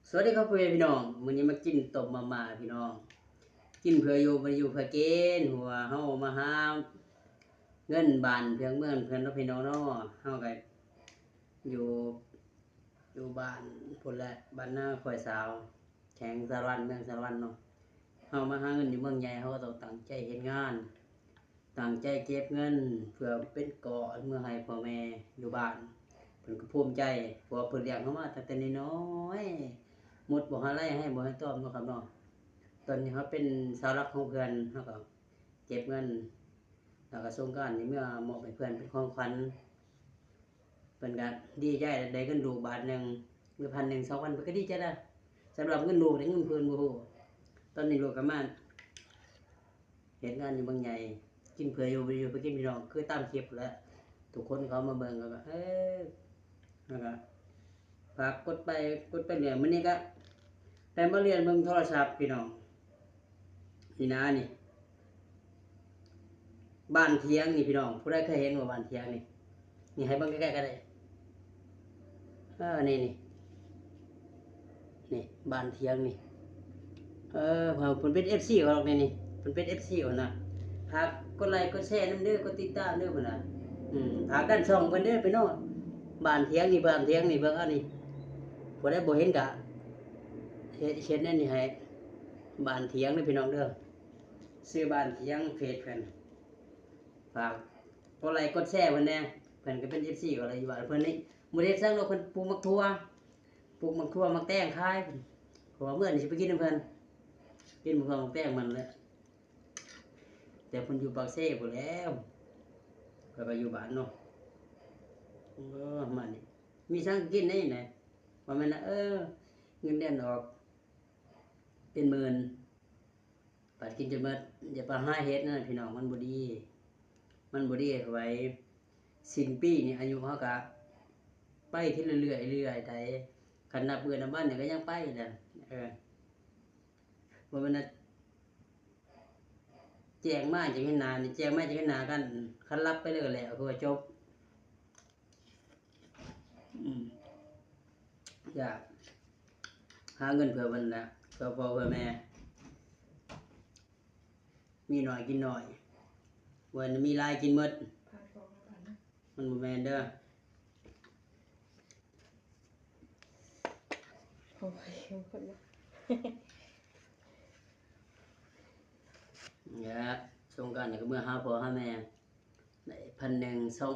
ສະຫວັດດີຄັບພໍ່ແມ່ພີ່ນ້ອງ, ມື້ນີ້ມາກິນຕົ້ມມາມ່າພີ່ນ້ອງ, ກິນເພື່ອຢູ່ ບໍ່ໄດ້ຢູ່ເພື່ອກິນ, ເພາະວ່າເຮົາມາຫາເງິນບ້ານເພື່ອເມືອງເພິ່ນເນາະພີ່ນ້ອງເນາະ. ເຮົາກໍຢູ່ ຢູ່ບ້ານພຸ້ນແຫຼະ, ບ້ານນາຂ້ອຍສາວ ແຂວງສາລະວັນ ເມືອງສາລະວັນເນາະ. ເຮົາມາຫາເງິນຢູ່ເມືອງໃຫຍ່ ເຮົາກໍຕ້ອງຕັ້ງໃຈເຮັດງານ ຕັ້ງໃຈເກັບເງິນເພື່ອເປັນເກາະເມືອໃຫ້ພໍ່ແມ່ຢູ່ບ້ານ, ເພິ່ນກໍພູມໃຈ ເພາະວ່າເພິ່ນລ້ຽງເຮົາມາຕັ້ງແຕ່ນ້ອຍໆ, ໝົດບໍ່ຫາໄລ່ ໃຫ້ບໍ່ໃຫ້ຕອມເນາະຄັບເນາະ. ຕອນນີ້ເຮົາເປັນເສົາຫຼັກຂອງເພື່ອນ, ເຮົາກໍເກັບເງິນ ແລ້ວກໍສົງການນີ້ເມືອມອບໃຫ້ເພື່ອນເປັນຂອງຂວັນ. ເພິ່ນກໍດີໃຈ ໄດ້ເງິນລູກບາດໜຶ່ງ ຫຼື ພັນໜຶ່ງ ສອງພັນ ເພິ່ນກໍດີໃຈແລ້ວ. ສຳລັບເງິນລູກ ໄດ້ເງິນເພິ່ນບໍ່ຮູ້. ຕອນນີ້ລູກກໍມາເຮັດງານຢູ່ເມືອງໃຫຍ່, ກິນເພື່ອຢູ່ ບໍ່ໄດ້ຢູ່ເພື່ອກິນ ພີ່ນ້ອງ, ຄືຕາມຄລິບແຫຼະ. ທຸກຄົນເຂົາມາເບິ່ງ ແລ້ວກໍ ເອີ ແລ້ວກໍ ຝາກກົດໄປ ກົດໄປເລື້ອຍ. ມື້ນີ້ກະໄດ້ມາລຽນເບິ່ງໂທລະສັບພີ່ນ້ອງ. ນີ້ນະ ນີ້ ບ້ານຖຽງນີ້ພີ່ນ້ອງ, ຜູ້ໃດເຄີຍເຫັນບໍ່ບ້ານຖຽງນີ້? ນີ້ໃຫ້ເບິ່ງໃກ້ໆກໍໄດ້. ເອີ ນີ້ ນີ້ ນີ້ບ້ານຖຽງນີ້. ເອີ ເພິ່ນເປັນເອັຟຊີຂ້ອຍດອກນີ້, ນີ້ເພິ່ນເປັນເອັຟຊີຂ້ອຍນະ. ຝາກກົດໄລກົດແຊນຳເດີ ກົດຕິດຕາມເດີພຸ້ນນະ. ອືມ ຝາກດັນຊ່ອງເພິ່ນເດີພີ່ນ້ອງ. ບ້ານຖຽງນີ້ ບ້ານຖຽງນີ້ ເບິ່ງເອົານີ້. ຜູ້ໃດບໍ່ເຫັນກະເຮັດ ເຮັດແນວນີ້ໃຫ້ ບ້ານຖຽງເດີພີ່ນ້ອງເດີ. ຊື່ບ້ານຖຽງ ເພຈເພິ່ນ. ຝາກກົດໄລກົດແຊເພິ່ນແດ່. ເພິ່ນກໍເປັນເອັຟຊີຂ້ອຍແຫຼະ ຢູ່ບ້ານເພິ່ນນີ້. ບໍ່ໄດ້ເຮັດຫຍັງດອກ, ເພິ່ນປູກໝາກຖົ່ວ ປູກໝາກຖົ່ວໝາກແຕງຂາຍ ເພິ່ນ. ເພາະວ່າເມື່ອນີ້ຊິໄປກິນນຳເພິ່ນ, ກິນໝາກຖົ່ວໝາກແຕງມັນແຫຼະ. ແຕ່ເພິ່ນຢູ່ປາກເຊພຸ້ນແຫຼ້ວ, ຂ້ອຍກໍຢູ່ບ້ານເນາະ. ເອີ ມານີ້ມີຫຍັງກິນໄດ້ນະ, ວ່າແມ່ນນະ. ເອີ ເງິນເດືອນອອກເປັນໝື່ນ ບາດກິນຈົນໝົດ. ຢ່າໄປຫາເຮັດນັ້ນພີ່ນ້ອງ, ມັນບໍ່ດີ ມັນບໍ່ດີ. ເອົາໄວ້ສິ້ນປີນີ້ ອາຍຸເຮົາກະໄປທີລະເລື້ອຍໆໄດ໋. ຄັນນັບມື້ນັບວັນນີ້ກໍຍັງໄປນະ. ເອີ ບໍ່ແມ່ນວ່າແຈ້ງມາຈັ່ງເຫັນໜ້ານີ້ ແຈ້ງມາຈັ່ງເຫັນໜ້າກັນ, ຄັນຫຼັບໄປເລີຍກໍແລ້ວ ຄືວ່າຈົບ. ອືມ ຢາກຫາເງິນເພື່ອເພິ່ນນະ, ເພື່ອພໍ່ເພື່ອແມ່. ມີໜ້ອຍກິນໜ້ອຍ, ບໍ່ແມ່ນມີຫຼາຍກິນໝົດ. ມັນບໍ່ແມ່ນເດີ. ໂອ້ຍ ຄົນເນາະ. ແລະ ສົງການນີ້ກໍເມືອຫາພໍ່ຫາແມ່ ໄດ້ພັນໜຶ່ງ ສອງ